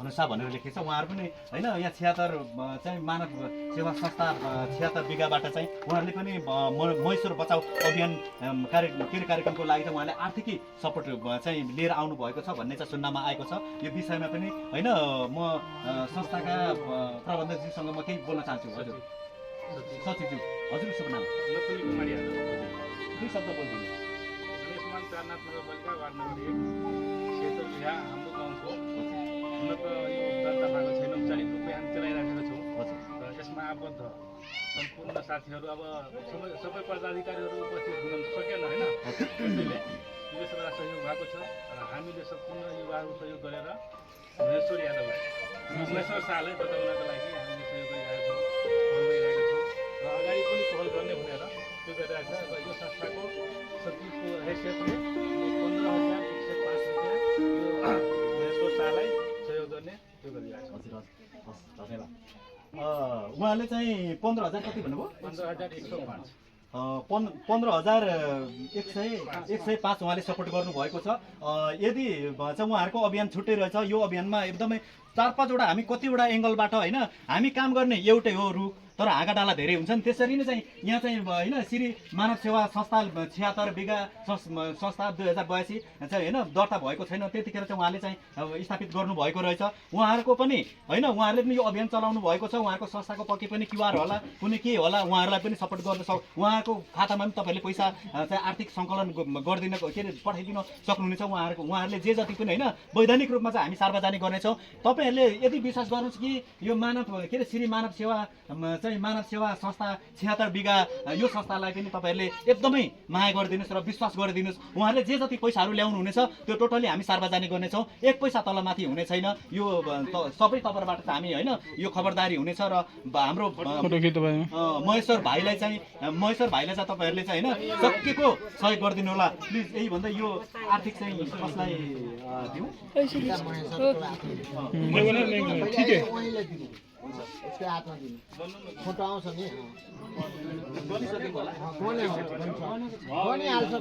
धनुषा भनेर लेखेको छ। उहाँहरू पनि होइन यहाँ 76 चाहिँ मानव सेवा संस्था 76 बिगाबाट चाहिँ उहाँहरूले पनि महेश्वर बचाउ अभियान कार्यक्रमको लागि चाहिँ उहाँले आर्थिकै सपोर्ट चाहिँ लिएर आउनुभएको छ भन्ने चाहिँ सुन्नमा आएको छ। यो विषयमा पनि होइन म संस्थाका प्रबन्धकजीसँग म केही बोल्न चाहन्छु। हजुर सचिवज्यू, हजुरको शुभ नाम? नकुली कुमार यादव। दुई शब्द बोलिदिनु। गणेशमान चारनाथ नगरपालिका वार्ड नम्बर 1 सेतो बिहा हाम्रो गाउँको हुन त यो दर्ता भएको छैन, औपचारिक रूपमा हामी चलाइराखेका छौँ र यसमा आबद्ध सम्पूर्ण साथीहरू अब सबै पदाधिकारीहरू उपस्थित हुन सकेन होइन, त्यसैले युवासभालाई सहयोग भएको छ र हामीले सम्पूर्ण युवाहरू सहयोग गरेर महेश्वर यादवलाई महेश्वर शाहलाई बचाउनका लागि हामीले सहयोग गरिरहेका छौँ, पहल गरिरहेका छौँ र अगाडि पनि पहल गर्ने भनेर त्यो गरिरहेको छ। र यो संस्थाको सचिवको हैसियतले 15,105 रुपियाँ यो महेश्वर शाहलाई सहयोग गर्ने त्यो गरिरहेको छ। हजुर हस् धन्यवाद। उहाँले चाहिँ 15,000 कति भन्नुभयो? 15,105 15,105 उहाँले सपोर्ट गर्नुभएको छ। यदि चाहिँ उहाँहरूको अभियान छुट्टै रहेछ, यो अभियानमा एकदमै 4-5वटा हामी कतिवटा एङ्गलबाट होइन हामी काम गर्ने एउटै हो रुख, तर हाँगा डाला धेरै हुन्छन्। त्यसरी नै चाहिँ यहाँ चाहिँ होइन श्री मानव सेवा संस्था 76 बिगा संस्था 2082 चाहिँ होइन दर्ता भएको छैन, त्यतिखेर चाहिँ उहाँले चाहिँ स्थापित गर्नुभएको रहेछ। उहाँहरूको पनि होइन उहाँहरूले पनि यो अभियान चलाउनु भएको छ। उहाँहरूको संस्थाको पक्कै पनि क्युआर होला कुनै के होला, उहाँहरूलाई पनि सपोर्ट गर्न उहाँहरूको खातामा पनि तपाईँहरूले पैसा चाहिँ आर्थिक सङ्कलन गरिदिन के अरे पठाइदिन सक्नुहुनेछ। उहाँहरूले जे जति पनि होइन वैधानिक रूपमा चाहिँ हामी सार्वजनिक गर्नेछौँ। तपाईँहरूले यदि विश्वास गर्नुहोस् कि यो मानव के अरे श्री मानव सेवा चाहिँ मानव सेवा संस्था 76 बिगा यो संस्थालाई पनि तपाईँहरूले एकदमै माया गरिदिनुहोस् र विश्वास गरिदिनुहोस्। उहाँहरूले जे जति पैसाहरू ल्याउनु हुनेछ त्यो टोटली हामी सार्वजनिक गर्नेछौँ। एक पैसा तलमाथि हुने छैन। यो सबै तर्फबाट चाहिँ हामी होइन यो खबरदारी हुनेछ र हाम्रो महेश्वर भाइलाई चाहिँ तपाईँहरूले चाहिँ होइन सकेको सहयोग गरिदिनु होला प्लिज। यही भन्दा यो आर्थिक चाहिँ कसलाई दिउँ? उसके हातमा दिनु, फोटो आउँछ नि गनिसकेको होला। गनिहाल्छ